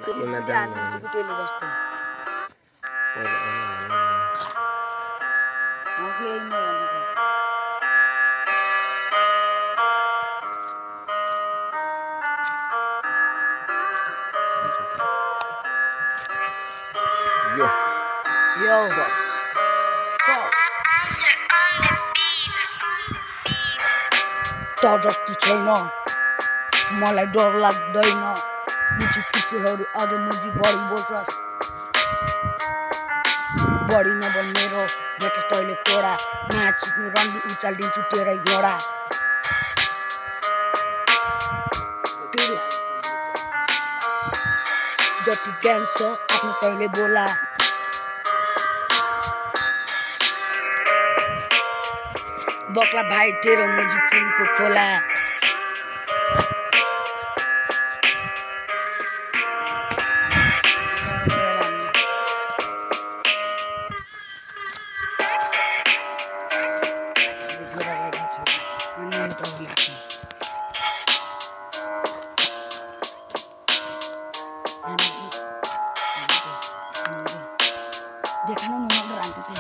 Ima dalam Kutel जस्तो okay नै भनेको Yo. त जस्तो छैन मलाई डर लाग्दैन मुजी पिछेहरू आज मुजी बढी बोल्छस् बढी नबोल मेरो बेटा तैले कोडा म्याच सिक्ने रन्डी उचालिदिन्छु तेरै घोडा जति ज्ञान छ आफ्नो तैले बोला बक्ला भाइ तेरो मुजी फुलको खोला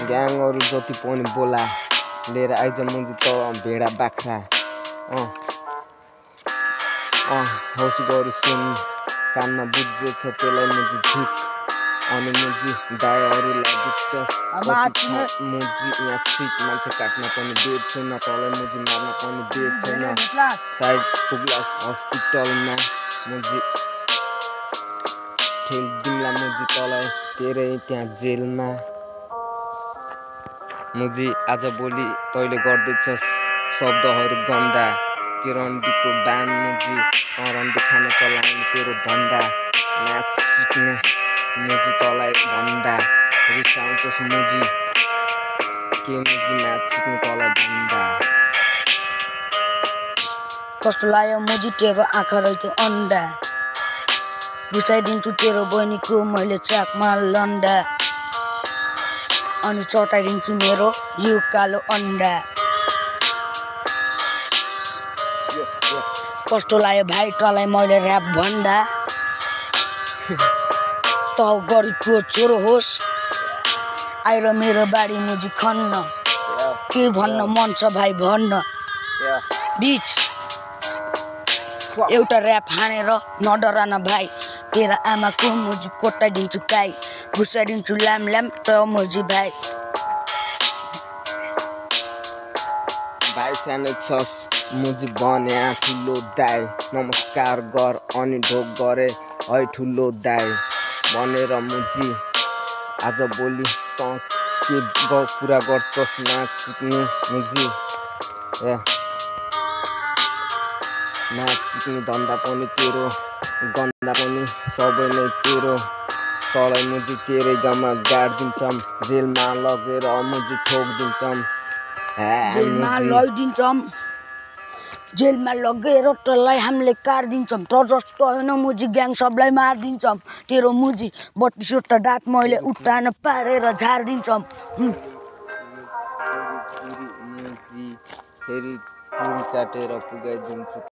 ग्याङहरु जति पनि बोला लिएर आइज मुजी त भेडा बाख्रा हौस गरु सुन कानमा बुझेछ त्यसलाई मुजी झिक अनि मुजी दाइहरुलाई बुझ्छस् मुजी यहाँ सिट मान्छे काट्न पनि बेड छैन तँलाई मुजी मार्न पनि बेड छैन सायद पुग्लास हस्पिटलमा मुजी ठेल्दिउँला मुजी तँलाई तेरै त्यहाँ जेलमा मुजी आज भोलि तैले गर्दैछस् शब्दहरु गन्दा किरणडीको बान मुजी रन्डी खान चलाउने तेरो धन्दा म्याच सिक्ने मुजी तँलाई भन्दा रिसाउँछस् मुजी के मुजी म्याच सिक्ने तँलाई भन्दा कस्तो लाग्यो मुजी तेरो आँखा रहेछ अन्डा घुसाइदिन्छु तेरो बहिनीको मैले चाकमा लन्डा अनि चटाइदिन्छु मेरो यो कालो अन्डा कस्तो लाग्यो भाइ तँलाई मैले र्याप भन्दा त गरिबको छोरो होस् आएर मेरो बारी मुजी खन्न के भन्न मन छ भाइ भन्न बिच एउटा र्याप हानेर नडरा न भाइ तेरा आमाको मुजी कोटाइदिन्छु काई घुसाइदिन्छु ल्याम ल्याम त मुजी भाइ भाइ सानो छस् मुजी बने ठुलो दाइ नमस्कार गर अनि ढोक गरे है ठुलो दाइ भनेर मुजी आज भोलि त के कुरा गर्छस् नाच सिक्ने मुजी नाच सिक्ने धन्दा पनि तेरो गन्दा पनि सबै नै तेरो तँलाई मुजी तेरै गाउँमा गाड्दिन्छौँ जेलमा लगेर मुजी ठोकिदिन्छौँ जेलमा लगेर तँलाई हामीले काट्दिन्छौँ त जस्तो होइन मुजी ग्याङ सबलाई मारिदिन्छौँ तेरो मुजी 32वटा दाँत मैले उठान पारेर झारिदिन्छौँ फेरि काटेर पुगाइदिन्छु